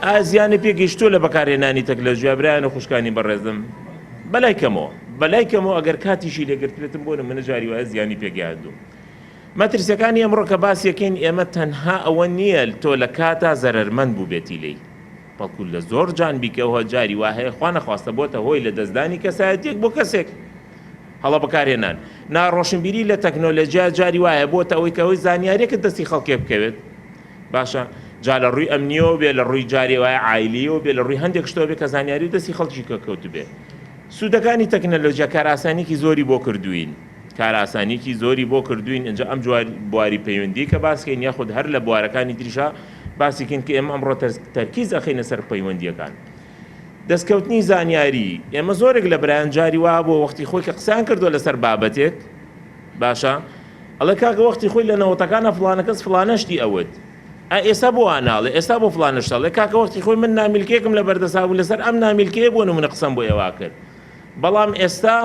ئایا زیانی پێگەیشتووە لە بەکارهێنانی تەکنەلۆژیا برایان و خوشکانی بەڕێزم؟ بەلای کەمەوە بەلای کەمەوە ئەگەر کاتیشی لێگرتبێتم بۆ نمونە جاری وایە زیانی پێگەیاندووم. مەترسیەکانی ئەمڕۆ کە باسیەکەین ئێمە تەنها ئەوە نییە تۆ لە کاتا زەرەرمەند بووبێتی لێی بەڵکو لە زۆر جانبیکەوه جاری وا هەیە خوا نەخواستە بۆتە هۆی لە دەستدانی کەسایەتیەک بۆ کەسێک هەڵە بەکارهێنان ناڕۆشنبیری لە تەکنۆلۆژیا جاری وایە بۆتە ئەوەی کە ئەوەی زانیاریەکە دەستی خەڵکێ بکەوێت باشە جا لە ڕووی ئەمنیەوە بێ لە ڕووی جارێ وایە عایلیەوە بێ لە ڕووی هەندێک شتەوە بێ کە زانیاری و دەستی خەڵکی کە کەوتبێ سوودەکانی تەکنەلۆژیا کارئاسانیکی زۆری بۆ کردوین کارئاسانیکی زۆری بۆ کردوین ئینجا ئەم جوار بواری پەیوەندی کە باسکەین یاخود هەر لە بوارەکانی تریشا باسی کەین کە ئێمە ئەمڕۆ تەرکیز ئەخەینە سەر پەیوەندیەکان دەستکەوتنی زانیاری ئێمە زۆرێک لە برایان جاری وا بۆ وەختی خۆی کە قسەیان کردووە لەسەر بابەتێک باشە ئەڵێ کاکە وەختی خۆی لە نەوەتەکانە فڵانە کەس فڵانە شتی ئەوت ئە ئێستا بۆ وا ناڵێ ئێستا بۆ فڵانە شت ئەڵێ کاکە وەختی خۆی من نامیلکەیەکم لە بەردەسا بوو لەسەر ئەم نامیلکەیە بۆ نمونە قسەم بۆ ئێوە کرد بەڵام ئێستا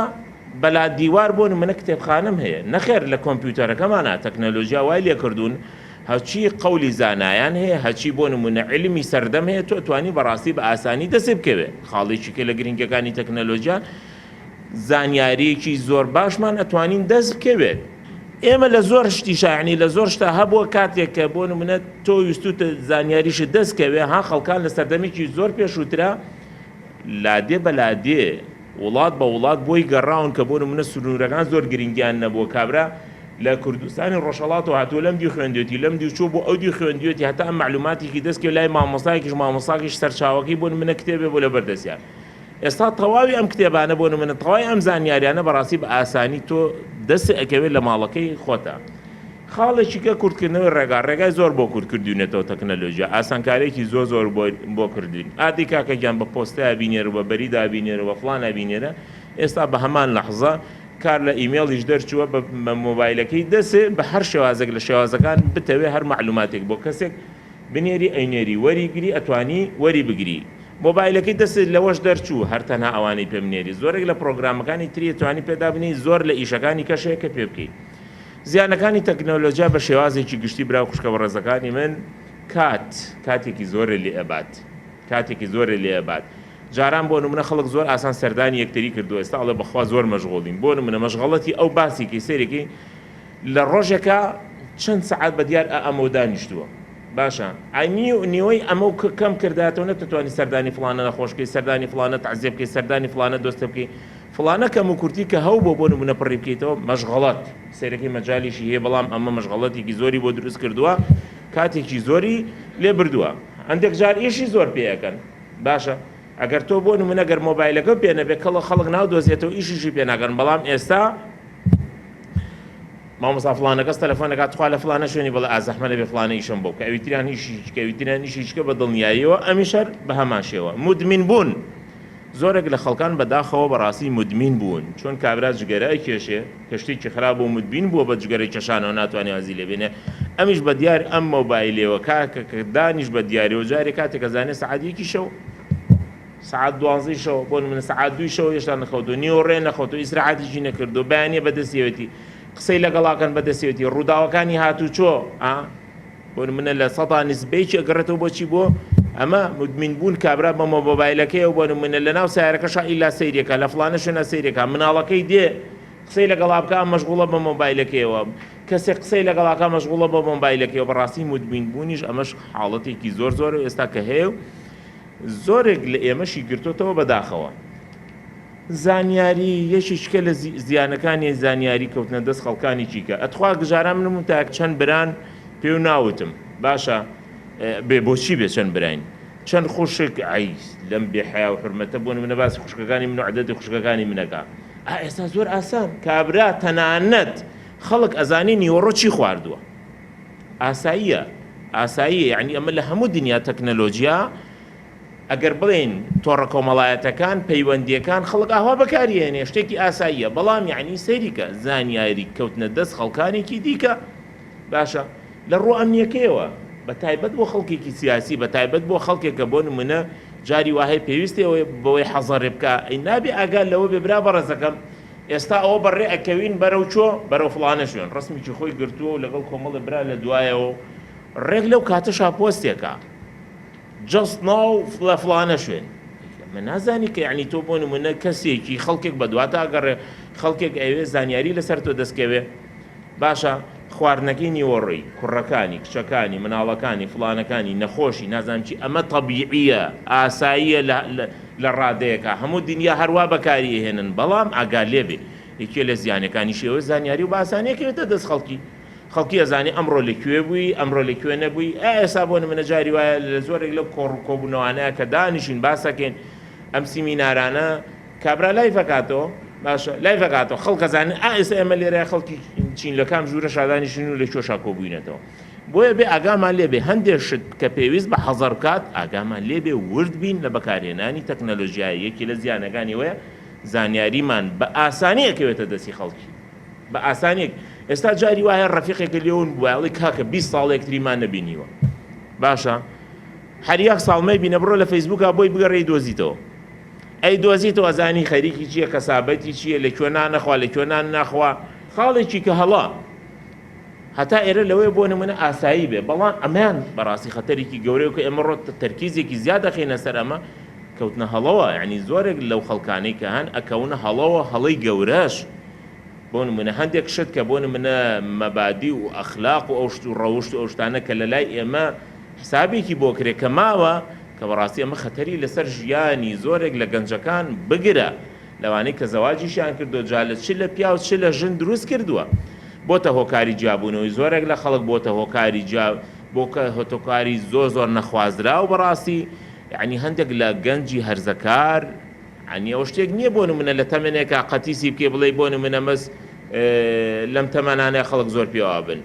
بەلا دیوار بۆ نمونە کتێبخانەم هەیە نەخێر لە کۆمپیوتەرەکەمانە تەکنەلۆژیا وای لێکردوون هەرچی قەولی زانایان هەیە هەرچی بۆ نمونە علمی سەردەم هەیە تۆ توانی بەڕاستی بە ئاسانی دەست بکەوێ خاڵێکی کە لە گرنگەکانی تەکنەلۆژیا زانیاریەکی زۆر باشمان ئەتوانین دەست بکەوێت ئێمە لە زۆر شتیشا یعنی لە زۆر شتا هەبووە کاتێک کە بۆ نمونە تۆ ویستوتە زانیاریشت دەست کەوێ ها خەڵکان لە سەردەمێکی زۆر پێشووترا لادێ بە لادێ وڵات بە وڵات بۆی گەڕاون کە بۆ نمونە سنوورەکان زۆر گرنگیان نەبووە کابرا لە کوردستانی ڕۆژهەڵاتەوە هاتووە لەم دیو خوێندوێتی لەم دیو چوو بۆ ئەو دیو خوێندوێتی هەتا ئەم مەعلوماتێکی دەست کەوێ لای مامۆستایەکیش مامۆستاکیش سەرچاوەکەی بۆ نمونە کتێبێ بۆ لەبەر دەستیان ئێستا تەواوی ئەم کتێبانە بۆ نمونە تەواوی ئەم زانیاریانە بەڕاستی بە ئاسانی تۆ دەست ئەکەوێت لە ماڵەکەی خۆتا. خاڵێکی کە کورتکردنەوەی ڕێگا ڕێگای زۆر بۆ کورت کردوینەتەوە تەکنەلۆژیا ئاسانکاریەکی زۆر زۆر بۆ کردوین ئادی کاکە گیان بە پۆستەیا بینێرە بە بەریدا بینێرە بە فڵانە بینێرە ئێستا بە هەمان لەحزە کار لە ئیمێڵیش دەرچووە بە مۆبایلەکەی دەسێ بە هەر شێوازێک لە شێوازەکان بتەوێ هەر مەعلوماتێک بۆ کەسێک بنێری ئەینێری وەری گری ئەتوانی وەری بگری مۆبایلەکەی دەستت لەوەش دەرچوو هەر تەنها ئەوانەی پێ بنێری زۆرێک لە پڕۆگرامەکانی تری ئەتوانی پێ دابنێی زۆر لە ئیشەکانی کەش هەیە کە پێ بکەی زیانەکانی تەکنەلۆجیا بە شێوازێکی گشتی برا و خوشکە بەڕێزەکانی من کات کاتێکی زۆرێ لێ ئەبات کاتێکی زۆرێ لێ ئەبات جاران بۆ نمونە خەڵک زۆر ئاسان سەردانی یەکتری کردو ئێستا ئەڵێ بەخوا زۆر مەشغوڵین بۆ نمونە مەشغەڵەتی ئەو باسێکی سەیرێکی لە ڕۆژێکا چەند سەعات بە دیار ئە ئەمەو دانیشتووە باشە ئای نیو نیوەی ئەمەو کە کەم کرداتەوە نەتتوانی سەردانی فڵانە نەخۆش بکەی سەردانی فڵانە تەعزیە بکەی سەردانی فڵانە دۆستە بکەی فڵانە کەم و کورتی کە هەو بۆ بۆ نمونە پڕی بکەیتەوە مەشغەڵەت سەیرەکەی مەجالیشی هەیە بەڵام ئەمە مەشغەڵەتێکی زۆری بۆ دروست کردووە کاتێکی زۆری لێ بردووە هەندێک جار ئیشی زۆر پێ ئەکەن باشە ئەگەر تۆ بۆ نمونە گەر مۆبایلەکە پێ نەبێ کەڵە خەڵک ناو دۆزێتەوە ئیشیشی پێ ناکەن بەڵام ئێستا مامۆستا فڵانە کەس تەلەفۆن دەکات تخوا لە فڵانە شوێنی بڵێ ئازەحمە نەبێ فڵانە ئیشم بۆ بکە ئەوی تریان ئیشی هیچ کە ئەوی تریان ئیشی هیچ کە بە دڵنیاییەوە ئەمیش هەر بە هەمان شێوە مدمین بوون زۆرێک لە خەڵکان بەداخەوە بەڕاستی مدمین بوون چۆن کابرا جگەرە ئەکێشێ کە شتێکی خراپ بۆ مدبین بووە بە جگەرە کێشانەوە ناتوانێ وازی لێ بێنێ ئەمیش بە دیار ئەم مۆبایلێوە کاکە کە دانیش بە دیارەوە جارێ کاتێک کە زانێ سەعات یەکی شەو سەعات دوانزەی شەو بۆ نمونە سەعات دووی شەو هێشتا نەخەوتووە نیوەڕێ نەخەوتووە ئیسراحەتیشی نەکردووە بەیانیە بەدەستیەوەتی قسەی لەگەڵاکەن بەدەستیەتی ڕووداوەکانی هاتوچۆ ئا بۆ نمونە لە سەدا نسبەیەکی ئەگەڕێتەوە بۆچی بۆ ئەمە مدمین بوون کابرا بە مۆبایلەکەیەوە بۆ نمونە لە ناو سیارەکەشا ئیلا سەیرێکە لە فڵانە شوێنە سەیرێکە مناڵەکەی دێ قسەی لەگەڵا بکە مەشغوڵە بە مۆبایلەکەیەوە کەسێک قسەی لەگەڵاکە مەشغوڵە بە مۆبایلەکەیەوە بەڕاستی مدمین بوونیش ئەمەش حاڵەتێکی زۆر زۆر ئێستا کە هەیە و زۆرێک لە ئێمەشی گرتۆتەوە بەداخەوە. زانیاری یەکێکیکە لە زیانەکانی زانیاری کەوتنە دەست خەڵکانێکی کە ئەتخوا گژارا منم و تاک چەند بران پێ و ناوتم باشە بێ بۆچی بێ چەند براین چەند خوشک ئەی لەم بێ حیا و حرمەتە بۆ نمونە باسی خوشکەکانی من و عەدەدی خوشکەکانی منەکە ئا ئێستا زۆر ئاسان کابرا تەنانەت خەڵک ئەزانی نیوەڕۆ چی خواردووە ئاساییە ئاساییە یعنی ئەمە لە هەموو دنیا تەکنەلۆجیا ئەگەر بڵێین تۆڕە کۆمەڵایەتەکان پەیوەندیەکان خەڵک ئاوا بەکاریێنێ شتێکی ئاساییە بەڵام یعنی سەیریکە زانیاری کەوتنە دەست خەڵکانێکی دیکە باشە لە ڕوو ئەمنیەکەیەوە بە تایبەت بۆ خەڵکێکی سیاسی بە تایبەت بۆ خەڵکێک کە بۆ نمونە جاری واهەیە پێویستی ئەوەیە بەوەی حەزەرێ بکە ئەی نابێ ئاگا لەوە بێ برا بەڕێزەکەم ئێستا ئەوە بەڕێ ئەکەوین بەرەو چۆ؟ بەرەو فڵانە شوێن. ڕەسمێکی خۆی گرتووە و لەگەڵ کۆمەڵێ برا لە دوایەوە و ڕێک لەو کاتەشا پۆستێکە. Just now لە فڵانە شوێن. ئەمە نازانی کە یعنی تۆ بۆ نمونە کەسێکی خەڵکێک بەدواتە ئەگەڕێ خەڵکێک ئەوێ زانیاری لەسەر تۆ دەستکەوێ باشە خواردنەکەی نیوەڕۆی کوڕەکانی کچەکانی مناڵەکانی فڵانەکانی نەخۆشی نازانم چی ئەمە تەبیعیە ئاساییە لە ڕادەیەکە هەموو دنیا هەروا بەکاری ئەهێنن بەڵام ئاگا لێبێ یەکێ لە زیانەکانی شێوە زانیاری و باسانیە کەوێتە دەست خەڵکی خەڵکی ئەزانێ ئەمڕۆ لە کوێ بووی، ئەمڕۆ لە کوێ نەبووی، ئا ئێستا بۆ نمونە جاری وایە لە زۆرێک لەو کۆڕ و کۆبوونەوانەیە کە دانیشین باس ئەکەین ئەم سیمینارانە کابرا live ئەکاتەوە باشە live ئەکاتەوە خەڵک ئەزانێ ئا ئێستا ئێمە لێرە خەڵکی چین لە کام ژوورە شادانیشین و لە کوێشا کۆبووینەتەوە بۆیە بێ ئاگامان لێ بێ هەندێک شت کە پێویست بە حەزەر بکات ئاگامان لێ بێ ورد بین لە بەکارهێنانی تەکنەلۆژیای یەکی لە زیانەکانی وەیە زانیاریمان بە ئاسانی ئەکەوێتە دەستی خەڵکی بە ئاسانیەک ئێستا جاری وایە ڕەفیقێکە لێون بووە ئەڵێ کاکە 20 ساڵ یەکتریمان نەبینیوە باشە هەر یەک ساڵ مەیبینە بڕۆ لە فەیسبووکا بۆی بگەڕێی دۆزیتەوە ئەی دۆزیتەوە زانی خەریکی چییە کەسابەتی چییە لە کوێ نانەخوا لە کوێ نان ناخوا خاڵێکی کە هەڵە هەتا ئێرە لەوەیە بۆ نمونە ئاسایی بێ بەڵام ئەمان بەڕاستی خەتەرێکی گەورەیە کە ئێمە ڕۆ تەرکیزێکی زیاد دەخەینە سەر ئەمە کەوتنە هەڵەوە یعنی زۆرێک لەو خەڵکانەی کە هەن ئەکەونە هەڵەوە هەڵەی گەورەش بۆ نمونە هەندێک شت کە بۆ نمونە مەبادی و ئەخلاق و ئەو شت و ڕەوشت و ئەو شتانە کە لە لای ئێمە حسابێکی بۆ کرێ کە ماوە کە بەڕاستی ئەمە خەتەری لەسەر ژیانی زۆرێک لە گەنجەکان بگرە لەوانەی کە زەواجیشیان کردووە جا لە چ لە پیاو چ لە ژن دروست کردووە بۆتە هۆکاری جیابوونەوەی زۆرێک لە خەڵک بۆتە هۆکاری جیا بۆ هۆتۆکاری زۆر زۆر نەخوازراو بەڕاستی یعنی هەندێک لە گەنجی هەرزەکار یعنی ئەوە شتێک نییە بۆ نمونە لە تەمەنێکا قەتیسی بکەی بڵێی بۆ نمونە مەس لەم تەمەنانە خەڵک زۆر پێوە بن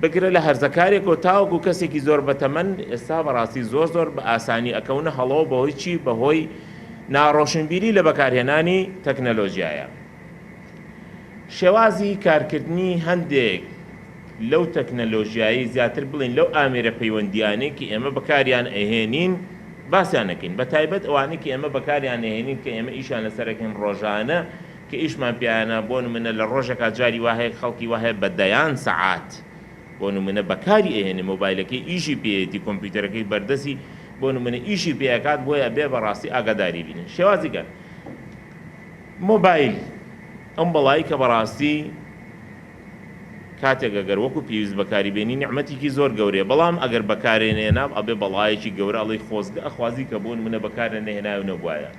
بگرە لە هەرزەکارێکەوە تاوەکو کەسێکی زۆر بەتەمەن ئێستا بەڕاستی زۆر زۆر بە ئاسانی ئەکەونە هەڵەوە بەهۆی چی بەهۆی ناڕۆشنبیری لە بەکارهێنانی تەکنەلۆژیایە شێوازی کارکردنی هەندێک لەو تەکنەلۆژیایی زیاتر بڵین لەو ئامێرە پەیوەندیانەی کە ئێمە بەکاریان ئەهێنین باسیان نەکەین بە تایبەت ئەوانەی کە ئێمە بەکاریان ئەهێنین کە ئێمە ئیشیان لەسەر ئەکەین ڕۆژانە کە ئیشمان پیایانە بۆ نمونە لە ڕۆژێکا جاری وا هەیە خەڵکی وا هەیە بە دەیان سەعات بۆ نمونە بەکاری ئەهێنێ مۆبایلەکەی ئیشی پێیەتی کۆمپیوتەرەکەی بەردەستی بۆ نمونە ئیشی پێ ئەکات بۆیە ئەبێ بەڕاستی ئاگاداری بین شێوازی کار مۆبایل ئەم بەڵایی کە بەڕاستی کاتێک ئەگەر وەکو پێویست بەکاری بێنی نیعمەتێکی زۆر گەورەیە بەڵام ئەگەر بەکارێ نێنا ئەبێ بەڵایەکی گەورە ئەڵێی خۆزگە ئەخوازی کە بۆ نمونە بەکارێ نەهێنای و نەبوایە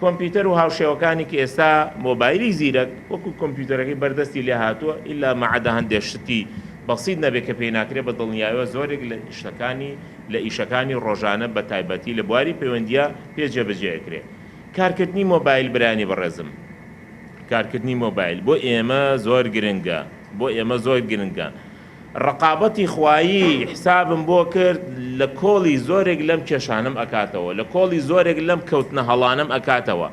کۆمپیوتەر و هاوشێوەکانی کە ئێستا مۆبایلی زیرەک وەکو کۆمپیوتەرەکەی بەردەستی لێ هاتووە ئیلا مەعەدە هەندێ شتی بەسیت نەبێ کە پێی ناکرێ بە دڵنیایەوە زۆرێک لە شتەکانی لە ئیشەکانی ڕۆژانە بە تایبەتی لە بواری پەیوەندیە پێ جێبەجێ ئەکرێ کارکردنی مۆبایل برایانی بەڕێزم کارکردنی مۆبایل بۆ ئێمە زۆر گرنگە بۆ ئێمە زۆر گرنگە ڕقابەتی خوایی حسابم بۆ کرد لە کۆڵی زۆرێک لەم کێشانەم ئەکاتەوە لە کۆڵی زۆرێک لەم کەوتنە هەڵانەم ئەکاتەوە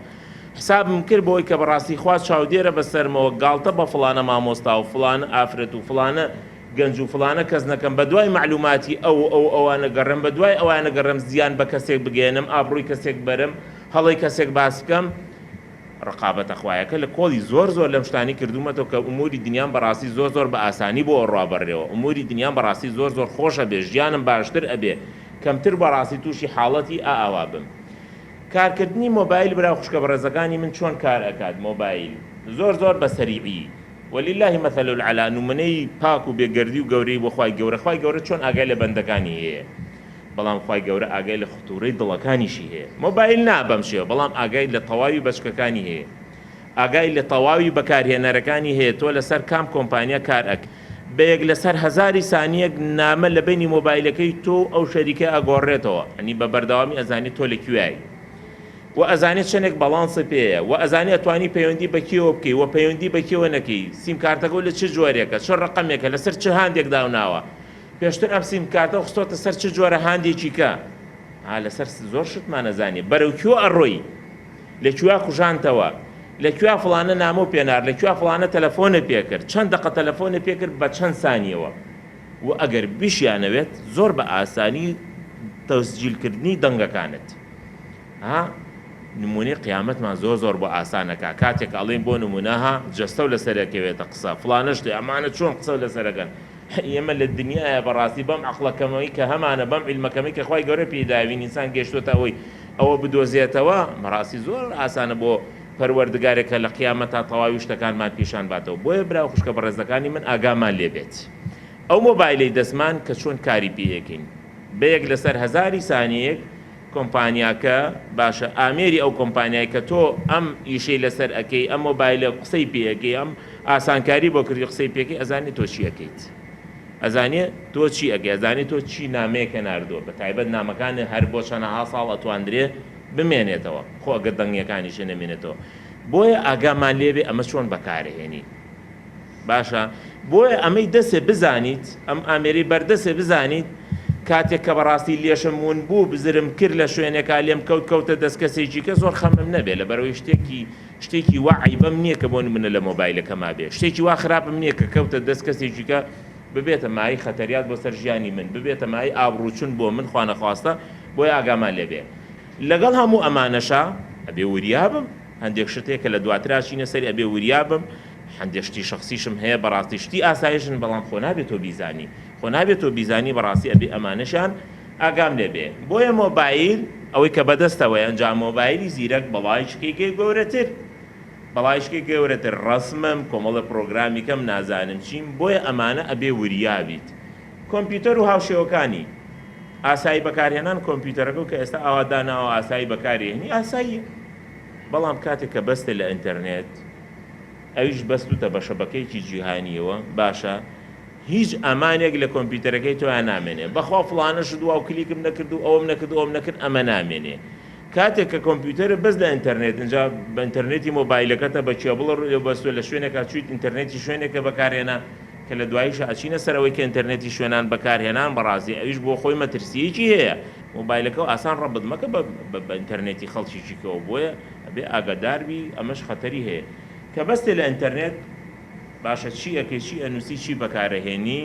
حسابم کرد بۆی کە بەڕاستی خوا چاودێرە بەسەرمەوە گاڵتە بە فڵانە مامۆستا و فڵانە ئافرەت و فڵانە گەنج و فڵانە کەس نەکەم بەدوای مەعلوماتی ئەو و ئەو ئەوانە گەڕێم بەدوای ئەوانە گەڕێم زیان بە کەسێک بگەیەنم ئابڕووی کەسێک بەرم هەڵەی کەسێک باس بکەم ڕقابەتە خوایەکە لە کۆڵی زۆر زۆر لەم شتانی کردوومەتەوە کە ئوموری دنیام بەڕاستی زۆر زۆر بە ئاسانی بۆ ئەڕوا بەڕێوە ئوموری دنیام بەڕاستی زۆر زۆر خۆش ئەبێ ژیانم باشتر ئەبێ کەمتر بەڕاستی تووشی حاڵەتی ئا ئاوا بم کارکردنی مۆبایل برا خوشکە بەڕێزەکانی من چۆن کار ئەکات مۆبایل زۆر زۆر بە سەریعی ولله مثل العلا نمونەی پاک و بێگەردی و گەورەی بۆ خوای گەورە خوای گەورە چۆن ئاگای لە بەندەکانی هەیە بەڵام خوای گەورە ئاگای لە خطورەی دڵەکانیشی هەیە مۆبایل نا بەم شێوە بەڵام ئاگای لە تەواوی بەچکەکانی هەیە ئاگای لە تەواوی بەکارهێنەرەکانی هەیە تۆ لەسەر کام کۆمپانیا کار ئەک بە یەک لەسەر هەزاری سانیەک نامە لە بەینی مۆبایلەکەی تۆ و ئەو شەریکە ئەگۆڕێتەوە ئەنی بە بەردەوامی ئەزانی تۆ لە کوێی وە ئەزانێ چەنێک باڵانست پێیە وە ئەزانێ ئەتوانی پەیوەندی بە کێوە بکەی وە پەیوەندی بە کێوە نەکەی سیم کارتەکەو لە چ جۆرێکە چ ڕەقەمێکە لەسەر چ هاندێک داوناوە پێشتر ئەم سیم کارتەو خستۆتە سەر چ جۆرە هاندێکی کە ها لەسەر زۆر شتمان ئەزانێ بەرەو کوێ ئەڕۆی لە کوێ کوژانتەوە لە کوێ فڵانە نامەو پێنار لە کوێ فڵانە تەلەفۆنە پێکرد چەند دەقە تەلەفۆنە پێکرد بە چەند سانیەوە و ئەگەر بیشیانەوێت زۆر بە ئاسانی تەسجیلکردنی دەنگەکانت ها نمونەی قیامەتمان زۆر زۆر بۆ ئاسان ئەکا کاتێک ئەڵێین بۆ نمونە ها جەستەو لەسەر ئەکەوێتە قسە فڵانە شتێ ئەمانە چۆن قسە لەسەر ئەکەن. ئێمە لە دنیایە بەڕاستی بەم عەقڵە کەمەی کە هەمانە بەم عیلمە کەمەی کە خوای گەورە پێی داوین ئینسان گەیشتۆتە ئەوەی ئەوە بدۆزێتەوە بەڕاستی زۆر ئاسانە بۆ پەروەردگارێک کە لە قیامەتا تەواوی شتەکانمان پیشان باتەوە بۆیە برا و خوشکە بەڕێزەکانی من ئاگامان لێ بێت ئەو مۆبایلەی دەستمان کە چۆن کاری پێ ئەکەین بە یەک لەسەر هەزاری سانیەیەک کۆمپانیاکە باشە ئامێری ئەو کۆمپانیای کە تۆ ئەم ئیشەی لەسەر ئەکەی ئەم مۆبایلە قسەی پێ ئەکەی ئەم ئاسانکاری بۆ کردی قسەی پێکەی ئەزانێ تۆ چی ئەکەیت ئەزانێ تۆ چی ئەکەی ئەزانێ تۆ چی نامەیەکە ناردووە بە تایبەت نامەکانی هەر بۆ چەنەها ساڵ ئەتواندرێ بمێنێتەوە خۆ ئەگەر دەنگیەکانیشە نەمێنێتەوە بۆیە ئاگامان لێبێ ئەمە چۆن بەکارهێنین باشە بۆیە ئەمەی دەسێ بزانیت ئەم ئامێرەی بەردەسێ بزانیت کاتێک کە بەڕاستی لێشم ون بوو بزرم کرد لە شوێنێکا لێم کەوت کەوتە دەست کەسێکی کە زۆر خەمم نەبێ لەبەرەوەی شتێکی شتێکی وا عەیبەم نییە کە بۆ نمونە لە مۆبایلەکەما بێ شتێکی وا خراپم نییە کە کەوتە دەست کەسێکی کە ببێتە مایەی خەتەریات بۆ سەر ژیانی من ببێتە مایەی ئابڕووچون بۆ من خوانەخواستە بۆیە ئاگامان لێ بێ لەگەڵ هەموو ئەمانەشا ئەبێ وریا بم هەندێک شت هەیە کە لە دواترا چینە سەری ئەبێ وریا بم هەندێک شتی شەخسیشم هەیە بەڕاستی شتی ئاسایشن بەڵام خۆ نابێت تۆ بیزانی خۆ نابێت تۆ بیزانی بەڕاستی ئەبێ ئەمانەشیان ئاگام لێ بێ بۆیە مۆبایل ئەوەی کە بەدەستەوەیە ئەنجا مۆبایلی زیرەک بەڵایشکێکی گەورەتر بەڵایشکێک گەورەتر ڕەسمم کۆمەڵە پرۆگرامی کەم نازانم چیم بۆیە ئەمانە ئەبێ وریا بیت کۆمپیوتەر و هاوشێوەکانی ئاسایی بەکارهێنان کۆمپیوتەرەکە کە ئێستا ئاوا داناوە ئاسایی بەکارێنی ئاساییە بەڵام کاتێک کە بەستێ لە ئینتەرنێت ئەویش بەستوتە بە شەبەکەیەکی جیهانیەوە باشە هیچ ئەمانێک لە کۆمپیوتەرەکەی تۆیا نامێنێ بەخوا فڵانە شت واو کلیکم نەکرد و ئەوم نەکرد ئەوم نەکرد ئەمە نامێنێ کاتێک کە کۆمپیوتەرە بەس لە ئینتەرنێت ئینجا بە ئینتەرنێتی مۆبایلەکەتە بە کێبڵە ڕووی بەستوە لە شوێنێکا چویت ئینتەرنێتی شوێنێکە بەکارهێنا کە لە دواییشا ئەچینە سەر ئەوەی کە ئینتەرنێتی شوێنان بەکارهێنان بەڕاستی ئەویش بۆ خۆی مەترسییەکی هەیە مۆبایلەکەو ئاسان ڕەبت مەکە بە بە ئینتەرنێتی خەڵکیکی کەوە بۆیە ئەبێ ئاگادار بی ئەمەش خەتەری هەیە کە بەستێ لە ئینتەرنێت باشە چی ئەکەی چی ئەنوسی چی بەکارەهێنی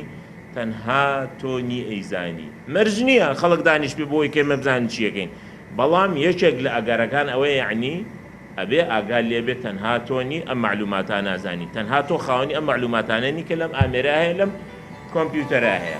تەنها تۆ نی ئەیزانی مەرج نیە خەڵک دانیشبێ بۆی کە ئێمە بزانین چی ئەکەین بەڵام یەکێک لە ئەگەرەکان ئەوەیە یەعنی ئەبێ ئاگات لێ بێت تەنها تۆ نی ئەم مەعلوماتانە ئەزانی تەنها تۆ خاوەنی ئەم مەعلوماتانە نی کە لەم ئامێرە هەیە لەم کۆمپیوتەرە هەیە.